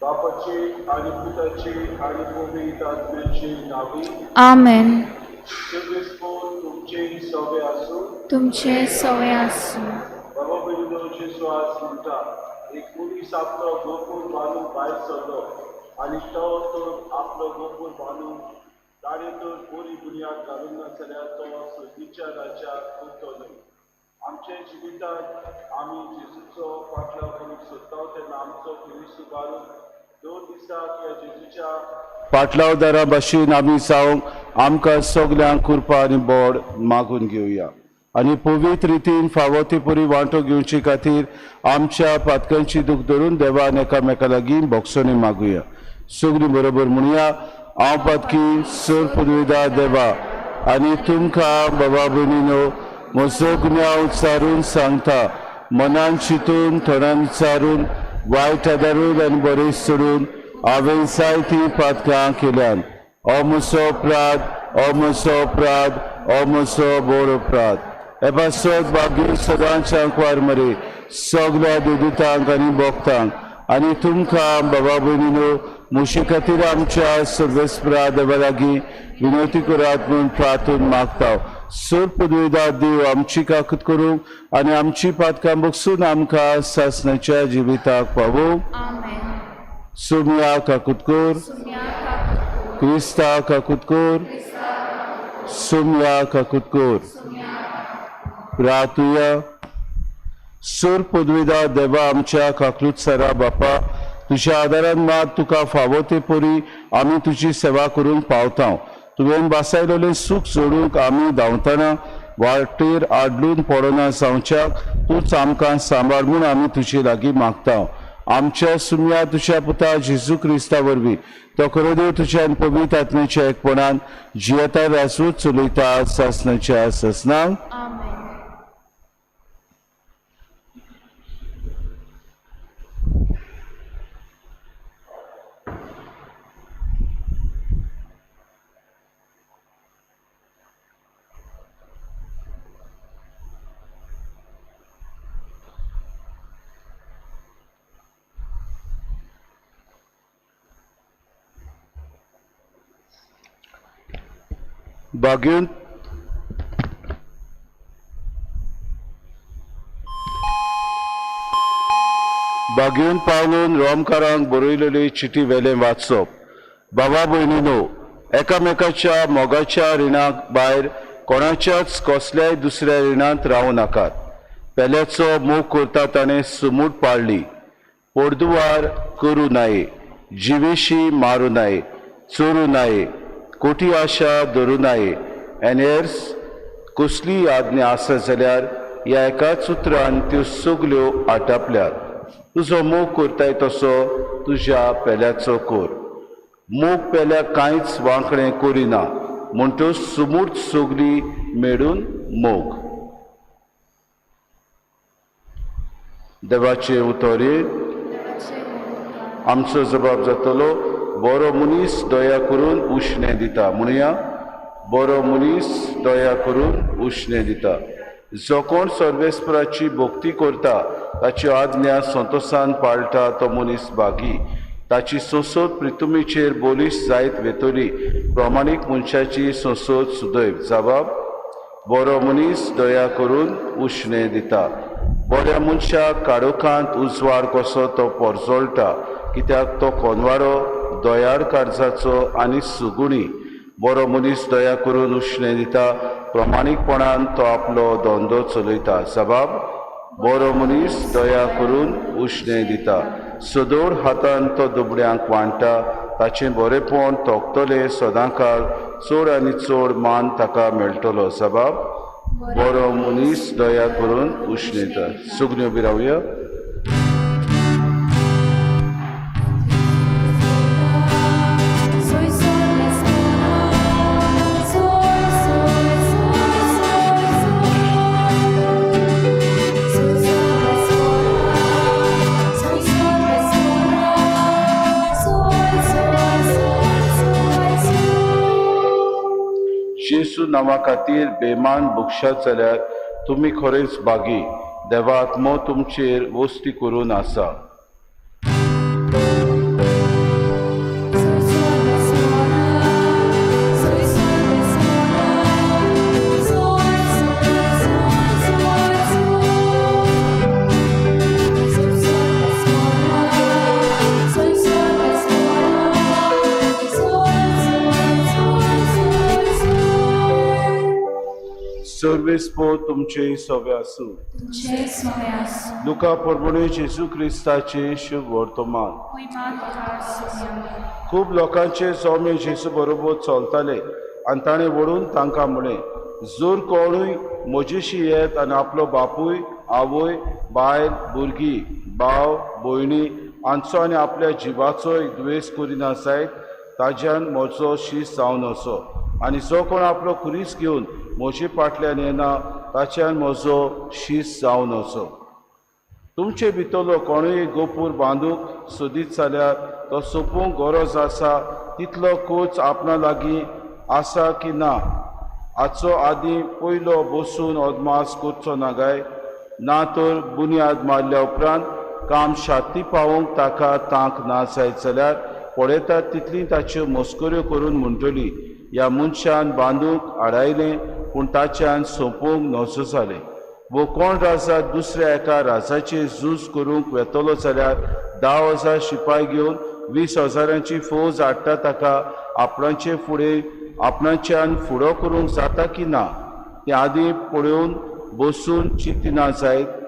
बापाची आनी पुताची आनी पवित्र आत्म्याची नावी. आमेन. सर्वेस्पोर तुमचे सवे आसूं. तुमचे सवे आसूं. बाबा भयणीनो, जेजू आज म्हणटा, एक मनीस आपलो गोपूर बांदून भायर सरलो आनी तो तर आपलो गोपूर बांदून ताणें तर बरी बुन्याद घालूंक ना जाल्यार तो सर्गीच्या राज्याक उरतो न्हय. आमच्या जिवितांत आमी जेजूचो फाटलाव करूंक सोदता तेन्ना आमचो किरिस्त बारून 2 दिसाक ह्या जेजूच्या पाटलावदारा भाशेन आमी जावंक आमकां सगल्यांक कृपा आनी बोड मागून घेवया आनी पवित्र रितीन फावो ती पुरी वांटो घेवचे खातीर आमच्या पातकांची दूख धरून देवान एकामेका लागीं बोगसणी मागुया. सगळीं बरोबर म्हणया, हांव पातकी सर पुदविदा देवा आनी तुमकां बाबा भयणीनो म्हजो गुन्यांव उच्चारून सांगता, मनान चिंतून थोड्यान विचारून वायट आदारून आनी बरें सोडून हांवें जायतीं पातकां केल्यान. हो म्हजो अपराध, हो म्हजो अपराध, हो म्हजो व्हड अपराध. हे पासत भाग्य सदांच आंकवार मरे सगल्या देदुतांक आनी भक्तांक आनी तुमकां बाबा भयणीनो म्हजे खातीर आमच्या सर्वेस्परा देवा लागीं विनवती करात म्हूण प्रार्थून मागता. सोर पदवेदार देव आमची काकत करूंक आनी आमची पातकां बगसून आमकां सासणाच्या जिविताक पावोवंक. आमेन. सुम्या काकुतकोर, क्रिस्ता काकुतकोर, सुम्या काकुतकोर. रातुया. सोर पदवेदार देवा आमच्या काकलूत सरा बापा, तुज्या आदारान मात तुका फावो ते परी आमी तुजी सेवा करूंक पावता. तुवें बासायलेलें सूख जोडूंक आमी धांवतना वाटेर आडलून पडना जावच्याक तूंच आमकां सांबाळ म्हूण आमी तुजे लागीं मागता. आमच्या सुम्या तुज्या पुता जेजू क्रिस्ता वरवीं तो खरो देव तुज्या आनी पवित्र आत्म्याच्या एकपणान जियेता राजूच चलयता सासणाच्या सासणाक. आमेन. बागेवन बागेवन पावलून रोमकारांक बरयलेली चिटी वेलें वाचप. बाबा भयणीनो, एकामेकाच्या मोगाच्या रिणाक भायर कोणाच्याच कसल्याय दुसऱ्या रिणांत रावं नाकात. पेल्याचो मोग करता ताणें सुमूट पाळ्ळी. पोरदुवार करूं नये, जिवेशी मारूं नये, चोरूं नये, कोटी आशा धरूं नये आनी हेर कसलीय आज्ञा आसा जाल्यार ह्या एकाच उतरान त्यो सगल्यो आटापल्यात. तुजो मोग करताय तसो तुज्या पेल्याचो कर. मोग पेल्याक कांयच वांकडें करिना म्हणटच सुमूट सगली मेळून मोग. देवाचे उतोरे आमचो जबाब जातलो, बरो मनीस दया करून उश्णें दिता. म्हणया, बरो मनीस दया करून उश्णें दिता. जो कोण सर्वेस्पराची भक्ती करता ताची आज्ञा संतोसान पाळटा तो मनीस भागी. ताची संसद प्रितुमीचेर बोलीश जायत वेतली. प्रमाणीक मनशाची संसद सुदैव. जबाब, बरो मनीस दया करून उश्णें दिता. बऱ्या मनशाक काळोखांत उजवाड कसो तो परजळटा, कित्याक तो कोनवाडो, दयाळ काळजाचो आनी सुगुणी. बरो मनीस दया करून उश्णें दिता. प्रमाणीकपणान तो आपलो धंदो चलयता. जबाब, बरो मनीस दया करून उश्णें दिता. सदोड हातान तो दुबड्यांक वांट्टा. ताचें बरेपण तोखतलें सदांकाळ. चड आनी चड मान ताका मेळटलो. जबाब, बरो मनीस दया करून उश्णें दिता. सगल्यो उबी रावया. Soy sol la sol, sol, sol, sol, sol. Soy sol la soy sol la sol, sol, sol, sol, sol. जेजू नांवा खातीर बेमान भोगशात जाल्यार तुमी खरेंच भागी. देवा आत्मो तुमचेर वस्ती करून आसा. सर्वेस्पोर तुमचे सवे आसूं. तुमचे सोवे आसूं. लुका परबणे जेजू क्रिस्ताचे शुभ वर्तमान. महिमा तुका सोम्या. खूब लोकांचे जमे जेजू बरोबर चलताले आनी ताणें वळून तांकां म्हळें, जर कोणूय म्हजेशी येत आनी आपलो बापूय, आवय, बायल, भुरगीं, भाव, भयणी हांचो आनी आपल्या जिवाचोय दुयेंस करिना जायत, ताज्यान म्हजो शीस जावन वचो. आनी जो कोण आपलो खुरीस घेवन म्हजे फाटल्यान येना ताच्यान म्हजो शीस जावन वचो. तुमचे भितरलो कोणूय गोपूर बांदूंक सोदीत जाल्यार तो सोंपूंक गरज आसा तितलो कोच आपणा लागीं आसा की ना हाचो आदीं पयलो बसून अदमास करचो ना काय? ना तर बुन्याद मारल्या उपरांत काम शाती पावोवंक ताका तांक ना जायत जाल्यार पळयतात तितली ताच्यो मस्कऱ्यो करून म्हणटली, ह्या मनशान बांदूंक आडायलें पूण ताच्यान सोंपोवंक नजो जालें. वो कोण राजा दुसऱ्या एका राजाचेर झूज करूंक वेतलो जाल्यार 10,000 शिपाय घेवन 20,000 फौज हाडटा, ताका आपणाचे फुडें आपणाच्यान फुडो करूंक जाता की ना तें आदीं पळोवन बसून चिंतना जायत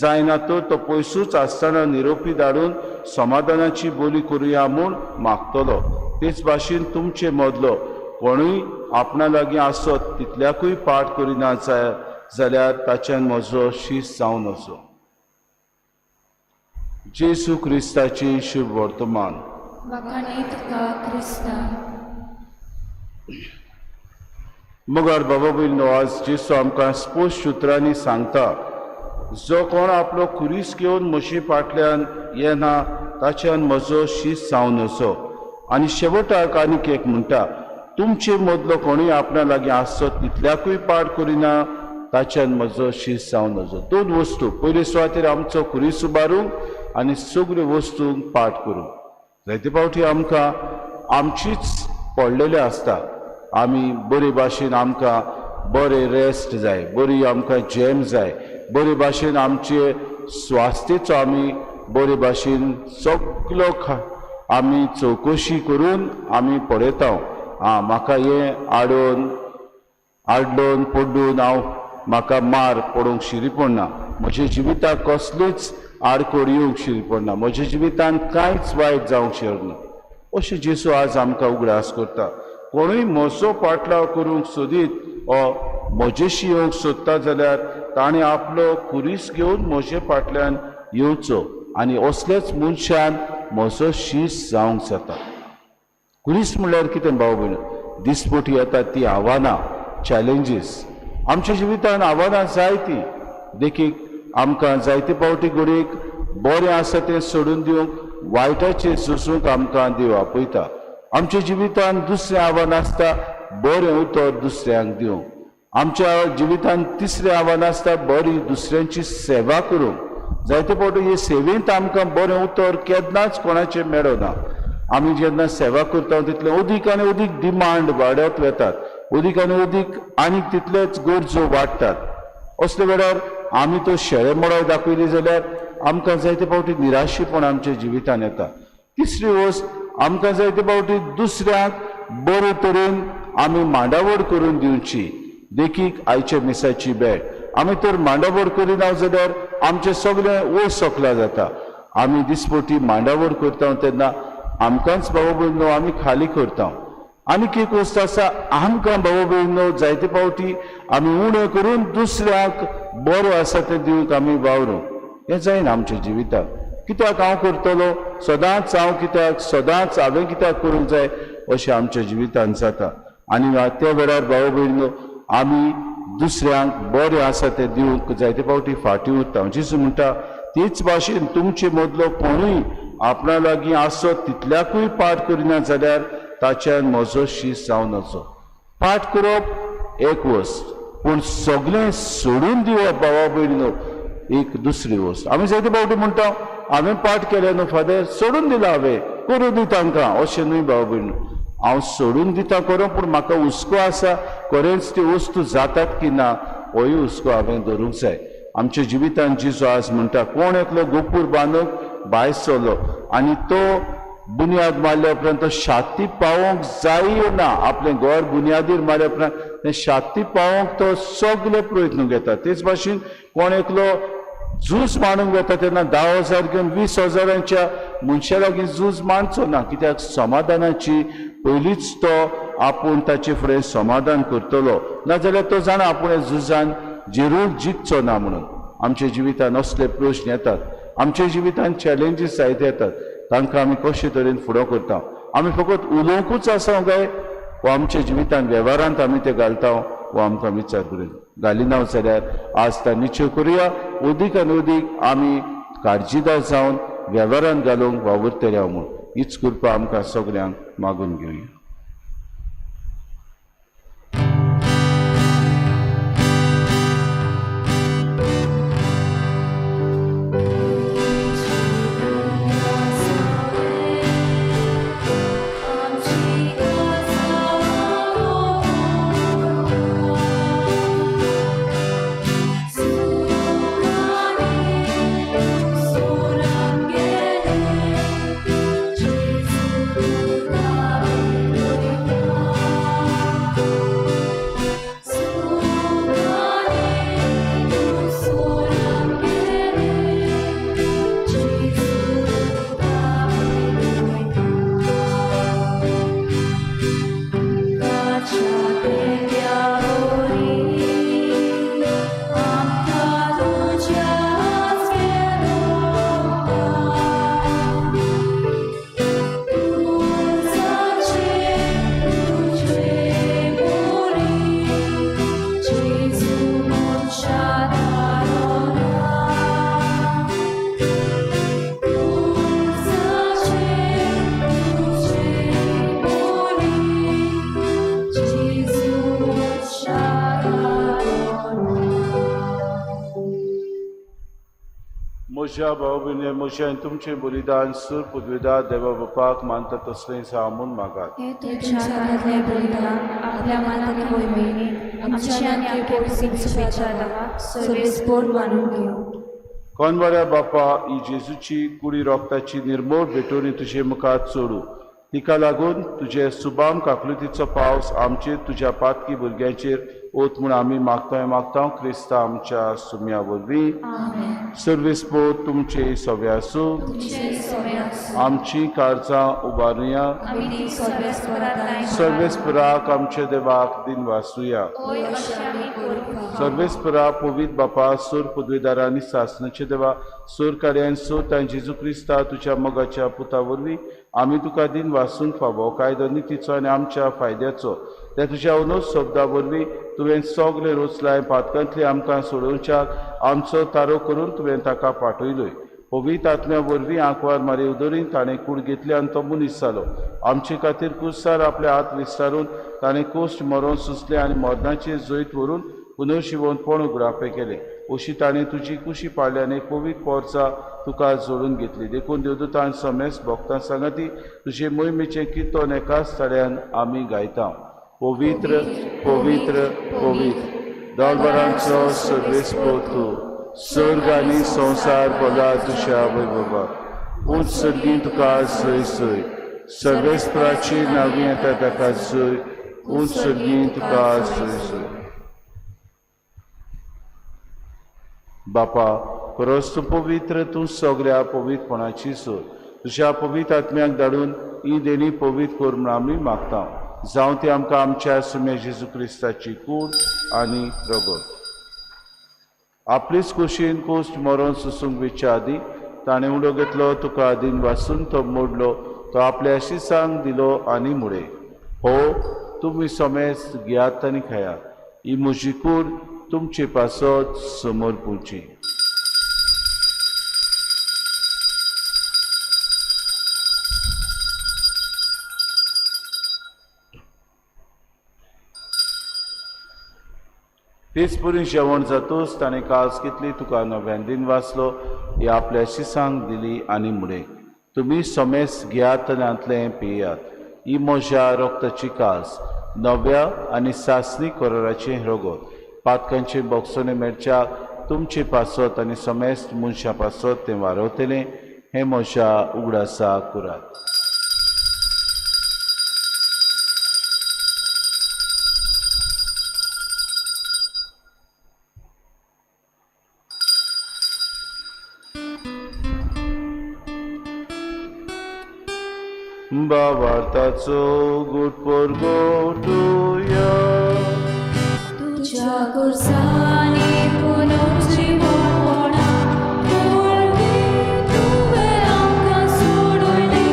जायना तर तो पयसूच आसतना निरोपी धाडून समाधानाची बोली करुया म्हूण मागतलो. तेच भाशेन तुमचे मदलो कोणूय आपणा लागीं आसत तितल्याकूय पाठ करिना जाल्यार ताच्यान म्हजो शीस जावन वचो. जेजू क्रिस्ताची शुभ वर्तमान. वाखाणे तुका क्रिस्ता. मगर बाबा भयणो, आज जेजू आमकां स्पश्ट उतरांनी सांगता, जो कोण आपलो खुरीस घेवन म्हजे फाटल्यान येना ताच्यान म्हजो शीस जावन वचो. आनी शेवटाक आनीक एक म्हणटा, तुमचे मदलो कोणूय आपणा लागीं आसत तितल्याकूय पाड करिना ताच्यान म्हजो शीस जावन वचो. दोन वस्तू, पयले सुवातेर आमचो खुरीस उबारूंक आनी सगल्यो वस्तूंक पाठ करूंक. जायते फावटी आमकां आमचीच पडलेलें आसता. आमी बरे भाशेन आमकां बरें रेस्ट जाय, बरी आमकां जेम जाय, बरे भाशेन आमचे स्वास्थ्येचो आमी बरे भाशेन सगलो आमी चवकशी करून आमी पळयता. आं, म्हाका हें आडोवन आडलोन पड्डून हांव म्हाका मार पडूंक शिरी पडना, म्हज्या जिविताक कसलीच आडखळ येवंक शिरी पडना, म्हज्या जिवितान कांयच वायट जावंक शकना. अशें जेजू आज आमकां उगडास करता. कोणूय म्हजो पाटलाव करूंक सोदीत ओ म्हजेशी येवंक सोदता जाल्यार ताणें आपलो खुरीस घेवन म्हजे फाटल्यान येवचो आनी असलेच मनशान म्हजो शीस जावंक जाता. खुरीस म्हणल्यार कितें भाव भयण? दिसपटी येतात ती आव्हानां, चॅलेंजीस. आमच्या जिवितान आव्हानां जायतीं. देखीक आमकां जायते फावटी घडयेक बरें आसा तें सोडून दिवंक, वायटाचेर सोसूंक आमकां देव आपयता. आमच्या जिवितान दुसरें आव्हान आसता बरें उतर दुसऱ्यांक दिवंक. आमच्या जिवितान तिसरें आव्हान आसता बरी दुसऱ्यांची सेवा करूंक. जायते फावटी हे सेवेंत आमकां बरें उतर केन्नाच कोणाचें मेळना. आमी जेन्ना सेवा करता तितलें अदीक आनी अदीक डिमांड वाडत वेतात, अदीक आनी अदीक आनीक तितलेच गरजो वाडटात. असल्या वेळार आमी तो शेळे मोडाव दाखयली जाल्यार आमकां जायते फावटी निराशेपण आमच्या जिवितान येता. तिसरी वस्त, आमकां जायते फावटी दुसऱ्यांक बरे तरेन आमी मांडावळ करून दिवची. देखीक आयच्या मिसाची बेळ आमी तर मांडावळ करिना जाल्यार आमचें सगळें वयर सकला जाता. आमी दिसपटी मांडावळ करता तेन्ना आमकांच भाव भयणो आमी खाली करता. आनीक एक वस्त आसा, आमकां भाव भयणो जायते फावटी आमी उणें करून दुसऱ्यांक बरो आसा तें दिवंक आमी वावरूंक. हें जायना आमच्या जिविताक. कित्याक हांव करतलो सदांच, हांव कित्याक सदांच हांवें कित्याक करूंक जाय अशें आमच्या जिवितान जाता. आनी त्या वेळार भाव भयणो आमी दुसऱ्यांक बरें आसा तें दिवंक जायते फावटी फाटीं उरता. जेजू म्हणटा तेच भाशेन तुमचे मदलो कोणूय आपणा लागीं आसत तितल्याकूय पाठ करिना जाल्यार ताच्यान म्हजो शीस जावन वचो. पाठ करप एक वस्त, पूण सगळें सोडून दिवप भावा भयणीनो एक दुसरी वस्त. आमी जायते फावटी म्हणटा हांवें पाठ केलें न्हू फादर, सोडून दिलां हांवें, करूं दी तांकां. अशें न्हय भाव भयणीनो, हांव सोडून दिता करूं, पूण म्हाका हुस्को आसा खरेंच त्यो वस्तू जातात की ना होय हुस्को हांवें धरूंक जाय. आमच्या जिवितान जेजू आज म्हणटा, कोण एकलो गोपूर बांदूंक भायर सरलो आनी तो बुन्याद मारल्या उपरांत तो शाती पावोवंक जाय ना, आपलें घर बुन्यादीर मारल्या उपरांत तें शांती पावोवंक तो सगळे प्रयत्न घेता. तेच भाशेन कोण एकलो झूज मांडूंक वता तेन्ना 10,000 घेवन 20,000 मनशा लागीं झूज मांडचो ना, कित्याक समाधानाची पयलींच तो आपूण ताचे फुडें समाधान करतलो, नाजाल्यार तो जाणा आपूण झुजान जिरूर जिखचो ना. म्हणून आमच्या जिवितान असले प्रश्न येतात, आमच्या जिवितान चॅलेंजीस जायते येतात, तांकां आमी कशे तरेन फुडो करता. आमी फकत उलोवंकूच आसा काय वा आमच्या जिवितान वेव्हारांत आमी ते घालता वा आमकां विचार करून घालिना जाल्यार आज ता निश्चय करुया. अदीक आनी अदीक आमी काळजीदार जावन वेव्हारांत घालूंक वावुरतले म्हूण हीच कृपा आमकां सगल्यांक मागून घेवया. म्हज्या भाव भयणी म्हजें आनी तुमचें बलिदान सूर पुदविदार देवा बापाक मानता तसलें जावं म्हूण मागात. हे तुमच्या हातांतलें बलिदान आपल्या मनाक वरवीं आमच्या आनी आमच्या शुभेच्छा देवा सर्वेस्पोर मानून घेवं. कोनवाड्या बापा, ही जेजूची कुडी रोगताची निर्मोळ भेटवणी तुजे मुखार चडूं, तिका लागून तुजे सुबाम काकलुतीचो पावस आमचेर तुज्या पातकी भुरग्यांचेर ओत म्हूण आमी मागता मागता क्रिस्ता आमच्या सुम्या वरवीं. सर्वेस्पोर तुमचे सवे आसूं. आमची कार्जां उबारुया. सर्वेस्पराक आमच्या देवाक दिन वासुया. सर्वेस्परा पवित्र बापा, सूर पदवीदारांनी सासनाचे देवा, सूर कार्यान सूर तांची जेजू क्रिस्ता तुज्या मोगाच्या पुता वरवीं आमी तुका दिन वासूंक फावो कायदो नितीचो आनी आमच्या फायद्याचो त्या तुज्या अनुज शब्दा वरवीं तुवें सगळे रोचलाय पातकांतली आमकां सोडोवच्याक आमचो तारो करून तुवें ताका पाठयलोय. पवित्र आत्म्या वरवीं आंकवार मारी उदरीन ताणें कूड घेतली आनी तो मनीस जालो. आमचे खातीर कुस्तार आपले हात विस्तारून ताणें कोश्ट मरोन सुचले आनी मरणाचेर जैत व्हरून पुनर्शिवोनपण उगडापें केलें. अशी ताणें तुजी कुशी पाडली आनी एक पवित्र पोरसा तुका जोडून घेतली. देखून देवदूतान समेस भक्तां सांगाती तुजे मोहिमेचें किर्तन एकाच तड्यान आमी गायता. पवित्र पवित्र पवित्र दळबरांचो सर्वेस्पोर तूं, स्वर्ग आनी संवसार भरला तुज्या वैभवाक. उंच सर्गीं तुका सय सय, सर्वेस्पराची नावी येता ताका सय, उंच सर्गीं तुका सय सय. बापा, खरोच तूं पवित्र, तूं सगळ्या पवित्रपणाची सोय. तुज्या पवित्र आत्म्याक धाडून ही देणी पवित्र कर म्हूण आमी मागता. जावं ती आमकां आमच्या सुम्या जेजू क्रिस्ताची कूड आनी रगत. आपलीच कुशीन कोश्ट मरोन सुसूंक वेच्या आदीं ताणें उडो घेतलो, तुका आदीन वासून तो मोडलो, तो आपल्या शिसांक दिलो आनी मुळे, हो तुमी समेस्त घेयात आनी खायात, ही म्हजी कूड तुमचे पासत समोर पुची. तेच परी जेवण जातूच ताणें कास घेतली, तुका नव्यान दिन वाचलो, ही आपल्या शिसांक दिली आनी मुळे, तुमी समेस्त घेयात आनी हांतलें पियात, ही म्हज्या रक्ताची कास, नव्या आनी सासणी कराराचें रगत, पातकांचे बोगसणे मेळच्या तुमचे पासत आनी समेस्त मनशां पासत तें वारवतलें. हें म्हज्या उगडासा करात. बावार्थाचो गुट परगटुया. तुज्या खुर्सांनी पुनर्जिवपणा वरवीं तुवें आमकां सोडयली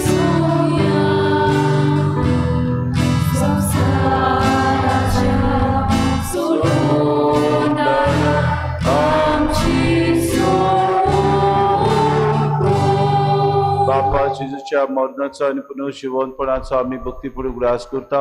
सोया. संवसाराच्या सोडवणारा आमची सोडवणूक कर. बापा जेजूच्या मरणाचो आनी पुनर्जिवनपणाचो आमी भक्तीपूर्वक उगडास करता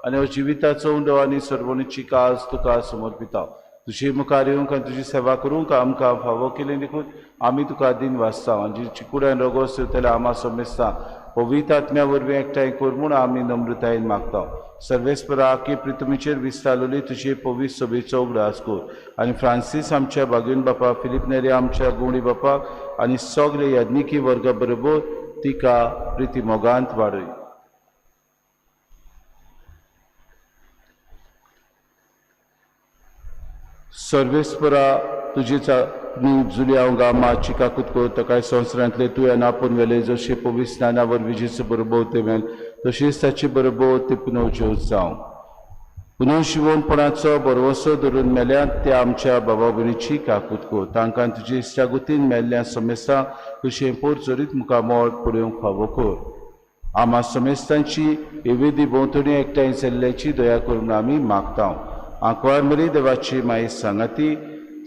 आनी हो जिविताचो उंडो आनी सर्वणीची काज तुका समर्पिता. तुजे मुखार येवंक आनी तुजी सेवा करूंक आमकां फावो केली देखून आमी तुका दिन वाचता आनी जी कुड्यान रोगोस येवतल्या आमा समेस्ता पवित्र आत्म्या वरवीं एकठांय कर म्हूण आमी नम्रतायेन मागता. सर्वेस्परा की प्रितमीचेर विस्तारलेली तुजे पवित्र सभेचो उगडास कर आनी फ्रांसीस आमच्या बागीन बापा, फिलीप नेरी आमच्या गुवणी बापाक आनी सगळे याज्ञिकी वर्गा बरोबर तिका प्रिती मोगांत वाडय. सर्वेस्परा तुजी जुलियांव गामा चिकाकूत कर ताकाय संवसारांतले तुवें आपून वेले जशें पवित्र स्नाना वरवीं जेजू बरोबर ते मेल तशीच ताचे बरोबर ते पुनर्जीव जावं. पुनर्जिवनपणाचो भरवसो धरून मेल्यात त्या आमच्या बाबा भयणीची काकूत कर. तांकां तुजी इश्टागतीन मेल्ल्या समेस्तां तुजें पोर चरीत मुखामळ पळोवंक फावो कर. आमा समेस्तांची एवेदी भोंवतणी एकठांय जाल्ल्याची दया करून आमी मागता. आंकवार मरी देवाची माई सांगाती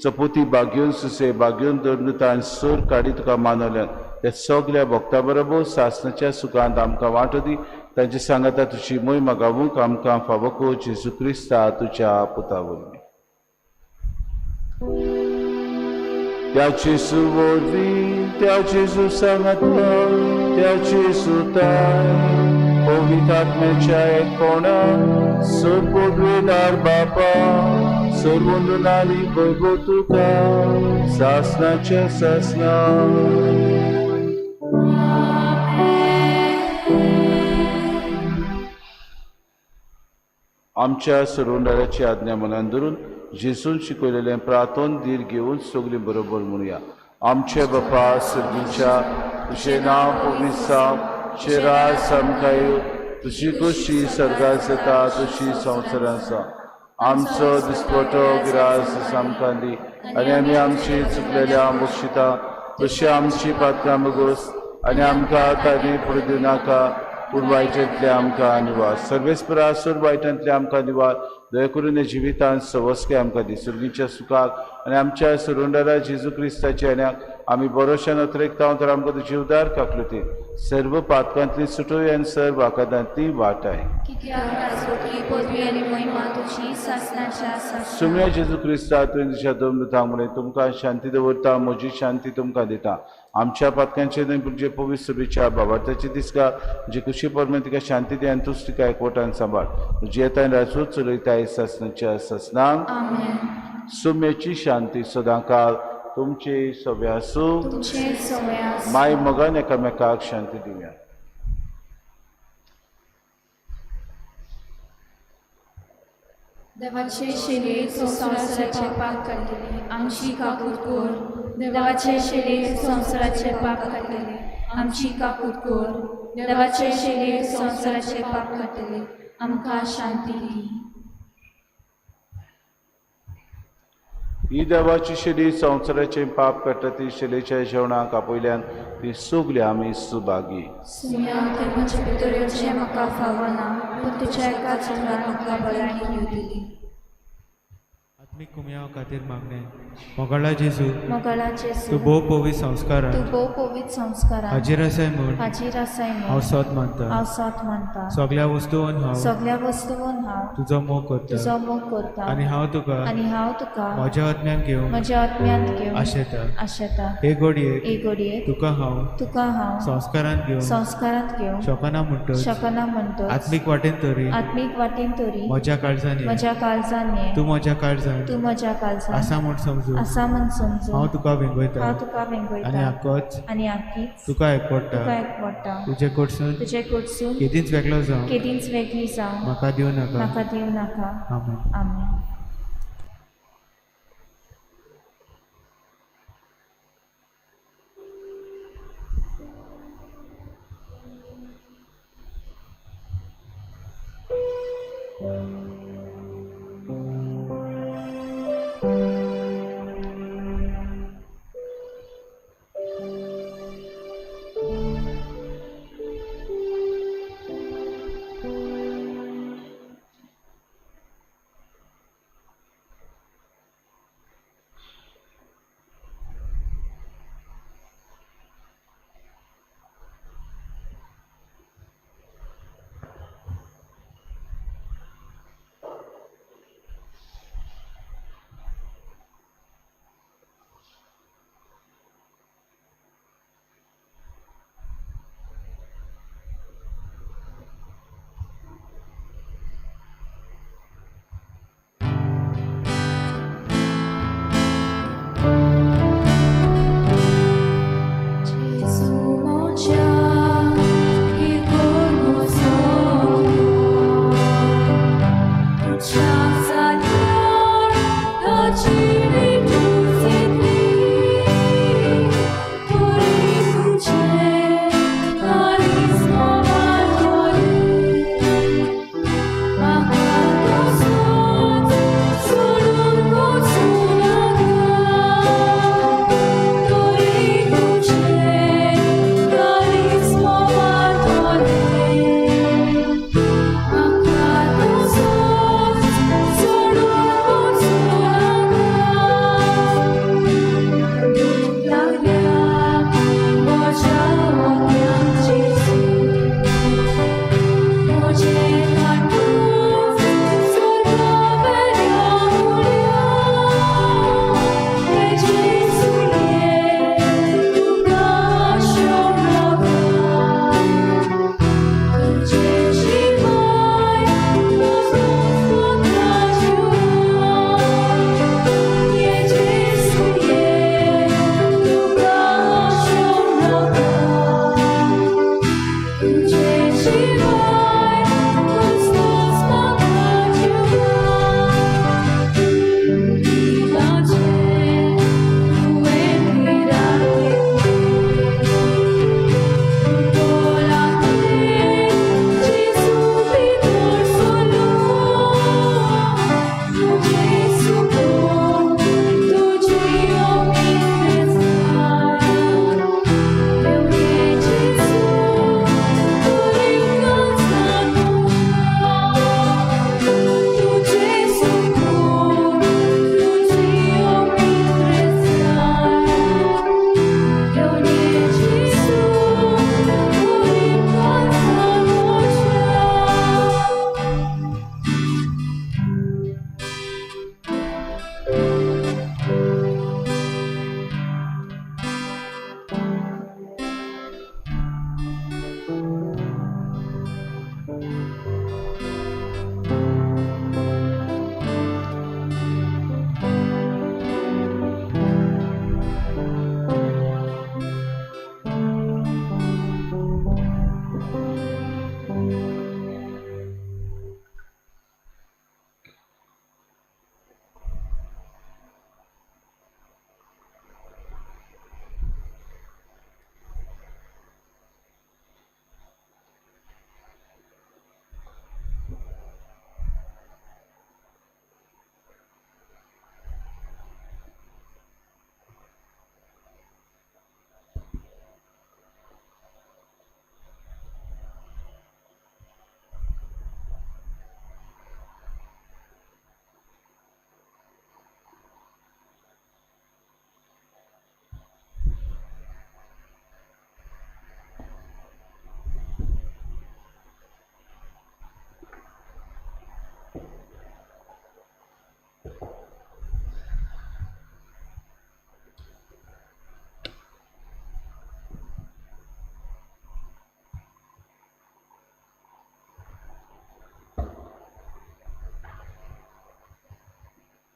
चपोती बागेवन सुसे बागेवन दर्नुतान सोर काडी तुका मानवल्यान त्या सगल्या भक्ता बरोबर सासनाच्या सुखांत आमकां वांटो दी. तांचे सांगाता तुजी मोय मागावूंक आमकां फावो कर जेजू क्रिस्ता तुज्या पुता वरवीं. त्या जेजू वरवीं, त्या जेजू सांगाता, त्या जेजू ताय पवित्र आत्म्याच्या एकपणान सर्वदार बापा सर्वंदनानी वैभव तुका सासनाच्या सासना. आमच्या सर्वंदाराची आज्ञा मनान धरून जेजून शिकयलेलें प्रार्थन धीर घेवन सगळीं बरोबर म्हणुया. आमचे बापा सर्गीच्या, तुजें नांव पवित्र जावं, तुजें राज आमकां येवं, तुजी खोशी सर्गात जाता तशी संवसारांत जावं. आमचो दिसपटो ग्रास आमकां दी आनी आमी आमची चुकलेल्या बक्षिता तशी आमची पात्रां बगोस आनी आमकां ताणी फुडें दिवं नाका पूण वायटांतले आमकां निवार. सर्वेस्परा सोड वायटांतले आमकां निवार. दया करून जिवितांत सवस्के आमकां दी. सर्गीच्या सुखाक आनी आमच्या सरुंडारा जेजू क्रिस्ताच्या येण्याक आमी बरोशान अत्रेकता तर आमकां तुजी उदार काकलुती सर्व पातकांतली सुटोय आनी सर्व आकादांतली वाटाय. सुम्या जेजू क्रिस्ता तुवें तुज्या दोन दुतां तुमकां शांती दवरता, म्हजी शांती तुमकां दिता. आमच्या पातकांचे न्हय पूण जे पवित्र सभेच्या बाबार्थाची दिसका जी कुशी परमेन तिका शांती दी आनी तूच तिका एकवटान सांबाळ. तुजी येताय राजूच चलयताय सासनाच्या सासनाक. सुम्याची शांती सदांकाळ तुमचे सगळे आसूं. माय मोगान एकामेकाक शांती दिवया. देवाचे शरीर संवसाराचे पाप काडटले आमची काकूत कर. देवाचे शरीर संवसाराचे पाप काडटले आमची काकूत कर. देवाचे शरीर संवसाराचे पाप काडटले आमकां शांती दी. ही देवाची शरीर संवसाराचे पाप काडटा ती शरीराच्या जेवणाक आपयल्यान ती सगळी आमी सुभागी. सुम्या ते म्हजे भितर येवचें म्हाका फावना पूण तुज्या एकाच उतरान म्हाका भलायकी येवं दिली. आत्मीक कुमयाव खातीर मागणें. मोगाळा जेजू, मोगाळा जेजू, तूं भोव पवित्र संस्कारान तूं भोव पवित्र संस्कारान हाजीर आसाय म्हूण हाजीर आसाय म्हूण हांव सोद मानता. हांव सोद मानता. सगळ्या वस्तून हांव सगळ्या वस्तून हांव तुजो मोग करता तुजो मोग करता आनी हांव तुका म्हज्या आत्म्यान घेवन म्हज्या आत्म्यान घेवन आशेता. आशेता. हे घडयेक हे घडयेक तुका हांव तुका हांव संस्कारांत घेवन संस्कारांत घेवन शकना म्हणटच शकना म्हणटच आत्मीक वाटेन तरी आत्मीक वाटेन तरी म्हज्या काळजान ये. म्हज्या काळजान ये. तूं म्हज्या काळजान तूं म्हज्या काळजान आसा म्हूण समजून आसा म्हूण समजून हांव तुका वेंगयता हांव तुका वेंगयता आनी आकोच आनी आकीच तुका एकवटा तुका एकवटा. तुजे कडसून तुजे कडसून केदींच वेगळो जावं केदींच वेगळी जावं म्हाका दिवं नाका. म्हाका दिवं नाका. आमेन. आमेन.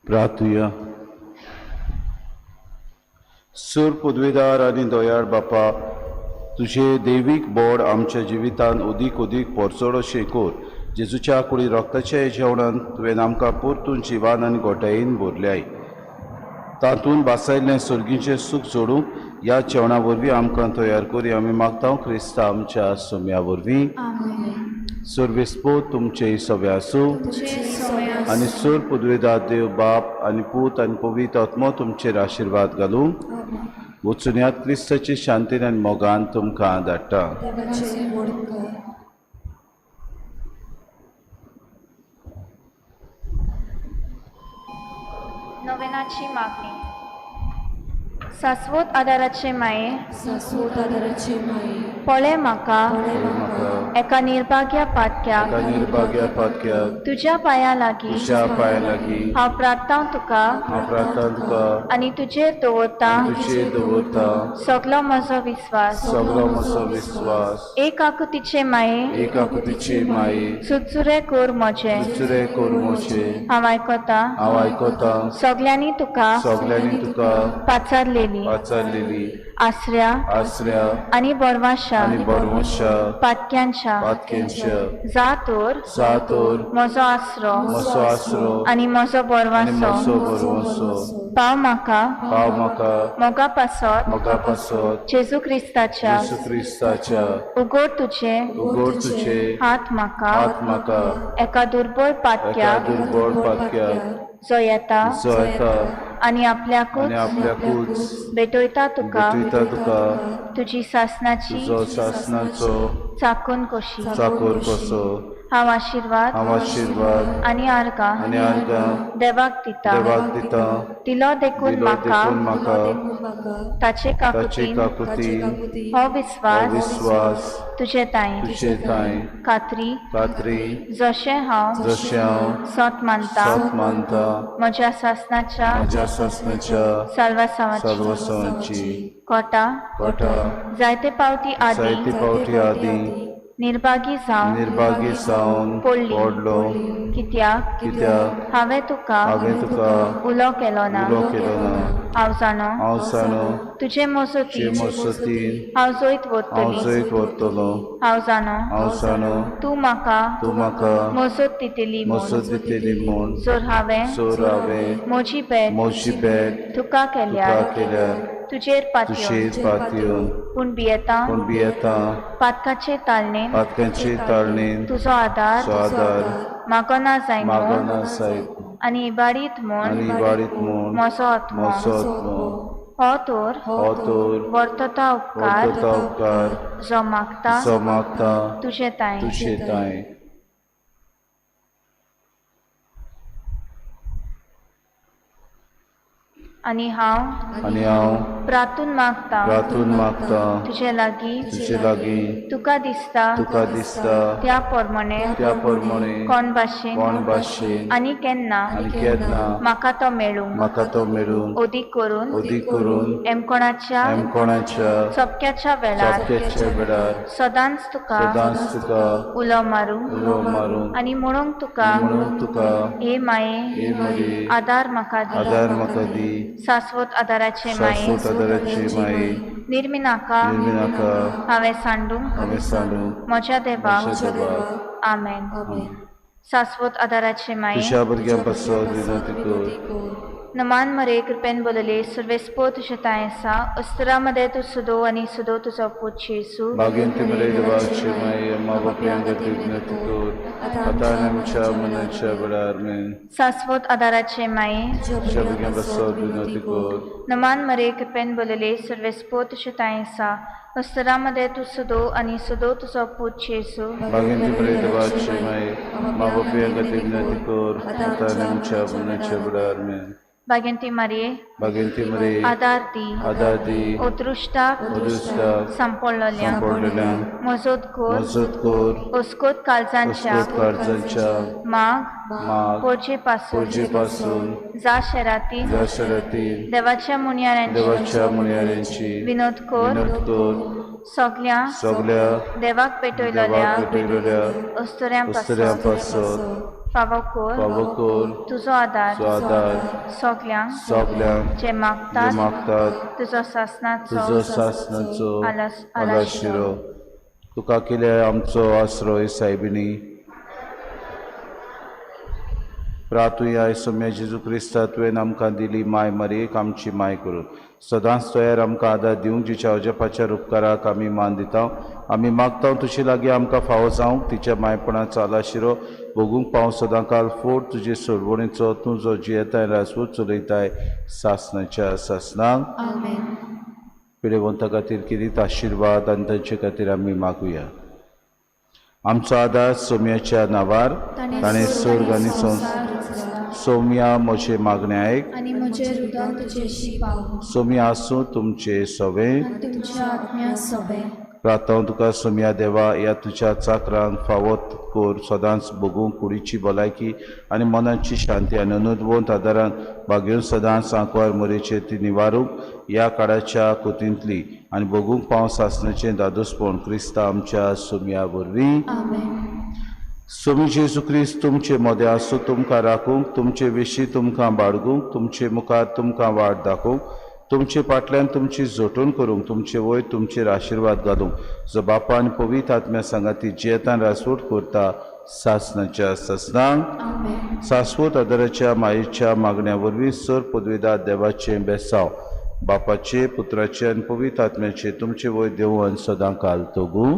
प्रार्थुया। सूर पदवीदार आनी दयाळ बापा, तुझे दैवीक बोड आमच्या जिवितान उदीक उदीक पोरचोड अशें कर, जेजूच्या कुडी रक्ताच्या जेवणान तुवें आमकां परतून जिवान आनी गोटायेन भरल्याय, तातूंत बासायल्लें सर्गीचें सूख जोडूंक ह्या जेवणा वरवीं आमकां तयार करी आमी मागता क्रिस्ता आमच्या सोम्या वरवीं। आमेन। सुर्विस्पो तुमचे सवे आसूं आनी सूर पुदवेदार देव बाप आनी पूत आनी पवित्र आत्मो तुमचेर आशिर्वाद घालूं. वचुन्यात क्रिस्ताची शांतीन आनी मोगान तुमकां धाडटा. नोवेनाची मागणी. शाश्वत आदाराचे माये, शाश्वत आदाराचे माये, पळय म्हाका पळय म्हाका एका निर्भाग्या पातक्याक, एका निर्भाग्या पातक्याक, तुज्या पांया लागीं तुज्या पांया लागीं हांव प्रार्थना तुका हांव प्रार्थना तुका आनी तुजेर दवरता तुजेर दवरता सगलो म्हजो विस्वास. सगलो म्हजो विस्वास. एक आकृतीचे माये, एक आकृतीचे माये, सुचुरे कोर म्हजे, सुचुरे कोर म्हजे, हांव आयकता हांव आयकता सगल्यांनी तुका सगल्यांनी तुका पाचारलेली पाचारलेली आसऱ्या आसऱ्या आनी बरवाशा आनी बरवशा पातक्यांच्या पातक्यांच्या जा तर जा तर म्हजो आसरो म्हजो आसरो आनी म्हजो आनी बरवासो म्हजो बरवसो पाव म्हाका पाव म्हाका मोगा पासत मोगा पासत जेजू क्रिस्ताच्या जेजू क्रिस्ताच्या उगड तुजे उगड तुजे हात म्हाका हात म्हाका एका दुर्बळ एका पातक्याक दुर्बळ पातक्याक जो येता जो येता आनी आपल्याकूच आनी आपल्याकूच भेटयता तुका भेटयता तुका तुजी सासनाची तुजो सासनाचो चाकून कशी चाकोर कसो. हांव आशिर्वाद हांव आशिर्वाद आनी आर्गां आनी आर्गां देवाक दिता देवाक दिता दिलो देखून दिलो म्हाका देखून म्हाका ताचे ताचे काकुतीन काकुतीन हो हो विस्वास विस्वास तुजे तांय तुजे तांय खात्री खात्री जशें हांव जशें हांव सत मानता सत मानता म्हज्या सासनाच्या म्हज्या सासनाच्या साल्वासांवाची साल्वासांवाची कोटा कोटा जायते पावटी आदी जायते पावटी आदी निर्भागी जावन निर्भागी जावन पडली पडलो कित्याक कित्याक हांवें तुका हांवें तुका उलो केलो ना. उलो केलो ना. हांव जाणो हांव जाणो तुजे मजतीन तुजे मजतीन हांव जैत हांव व्हरतली. जैत व्हरतलो. हांव जाणो हांव जाणो तूं म्हाका तूं म्हाका मजत दितली म्हूण मजत दितली म्हूण जर हांवें जर हांवें म्हजी भेट म्हजी भेट तुका तुका केल्यार केल्यार तुजेर पातयेवन तुजेर पातयेवन पूण भियेता पूण भियेता पातकाचे ताळणेन पातकांचे ताळणेन तुजो आदार तुजो आदार मागना जाय म्हूण मागना जायत आनी इबाडीत म्हूण आनी इबाडीत म्हूण म्हजो आत्मो म्हजो आत्मो हो तर हो तर वर्तता उपकार वर्तता उपकार जो मागता जो मागता तुजे तांय तुजे तांय. आनी हांव प्रार्थून मागता प्रार्थून मागता तुजे लागीं तुजे लागीं तुका दिसता तुका दिसता त्या प्रमाणे त्या प्रमाणे कोण भाशेन कोण भाशेन आनी केन्ना आनी केन्ना म्हाका तो मेळूं म्हाका तो मेळूं अदीक करून अदीक करून एमकोणाच्या एमकोणाच्या चपक्याच्या वेळार चपक्याच्या वेळार सदांच तुका सदांच तुका उलो मारूं उलो मारूं आनी म्हणूंक तुका म्हणूंक तुका हे माये हे माये आदार म्हाका दी आदार म्हाका दी शाश्वत आदाराचे माये शाश्वत आदाराचे माये निर्मिनाका निर्मिनाका हांवें सांडूंक हांवें सांडूंक म्हज्या देवाक म्हज्या देवाक आमेन. शाश्वत आदाराचे माये तुज्या भुरग्यां पासत विनंती कर. नमान मरे कृपेन बोलले सर्वेस्पो तुजे तांय आसा अस्तरा मदें तूं सुदो आनी सुदो तुजो पूत जेजू. बागेंत मरे देवाचे माये अम्मा बापयां खातीर विनंती कर आतां आनी आमच्या मरणाच्या वेळार. आमेन. शाश्वत आदाराचे माये तुज्या भुरग्यां पासत विनंती कर. नमान मरे कृपेन बोलले सर्वेस्पो तुजे तांय आसा अस्तरा मदें तूं सुदो आनी सुदो तुजो पूत जेजू. बागेंत मरे देवाचे माये अम्मा बापयां खातीर विनंती कर आतां आनी आमच्या मरणाच्या वेळार. आमेन. भाग्यंती मारये भाग्यंती मारये आदार दी आदार दी अदृश्टाक अदृश्टाक सांपडलेल्यांक सांपडलेल्यांक मजत कर मजत कर अस्कोत काळजांच्या अस्कोत काळजांच्या माग माग पोरचे पासून पोरचे पासून जा शहरातील जा शहरातील देवाच्या मुनियाऱ्यांची देवाच्या मुनियाऱ्यांची विनोद कर विनोद कर सगल्या सगल्या देवाक पेटयलेल्या देवाक पेटयलेल्या अस्तुऱ्यां अस्तुऱ्यां पासून पासत फावो कर फावो कर तुजो आदार तुजो आदार सगल्यांक सगल्यांक जे मागतात जे मागतात तुजो सासनाचो तुजो सासनाचो आलाशिरो. तुका केल्या आमचो आश्रय सायबिणी प्रातुया सोम्या जेजू क्रिस्ता तुवें आमकां दिली माय मरयेक आमची माय करून सदांच तयार आमकां आदार दिवंक जिच्या अजपाच्या उपकाराक आमी मान दिता. आमी मागता तुजे लागीं आमकां फावो जावंक तिच्या मायपणाचो आलाशिरो भोगूंक पावं सदांकाल फोट तुजे सोडवणीचो तूं जो जियेताय राजवट चलयताय सासणाच्या सासणाक. आमेन. पिडेवंता खातीर किरीत आशिर्वाद आनी तांचे खातीर आमी मागुया. आमचो आदार सोम्याच्या नांवार ताणें स्वर्ग आनी संवसार. सोम्या म्हजें मागणें आयक आनी म्हजें रुदन तुजेशी पावूं. सोम्या आसूं तुमचें सवें आनी तुमच्या आत्म्या सोबें. प्रार्थना तुका सोम्या देवा ह्या तुज्या चाकरांक फावत कोर सदांच भोगूंक कुडीची भलायकी आनी मनाची शांती आनी अनुदवंत आदारान भागेवन सदांच आंकवार मोरेचे ती निवारूंक ह्या काळाच्या कोतींतली आनी भोगूंक पावस सासणाचें दादोसपण क्रिस्ता आमच्या सोम्या वरवीं. आमेन. सोमी जेजू क्रिस्त तुमचे मदें आसूं तुमकां राखूंक तुमचे विशीं तुमकां बाळगूंक तुमचे मुखार तुमकां वाट दाखोवंक तुमचे फाटल्यान तुमची जोटून करूंक तुमचे वयर तुमचेर आशिर्वाद घालूंक जो बापा आनी पवित्र आत्म्या सांगाती जियेतान रासवट करता सासणाच्या सासणाक. आमेन. सासवत आदाराच्या मायेच्या मागण्या वरवीं सर पदवेदार देवाचें बेसांव बापाचे पुत्राचे आनी पवित्र आत्म्याचे तुमचे वयर देवून सदां काल तगूं.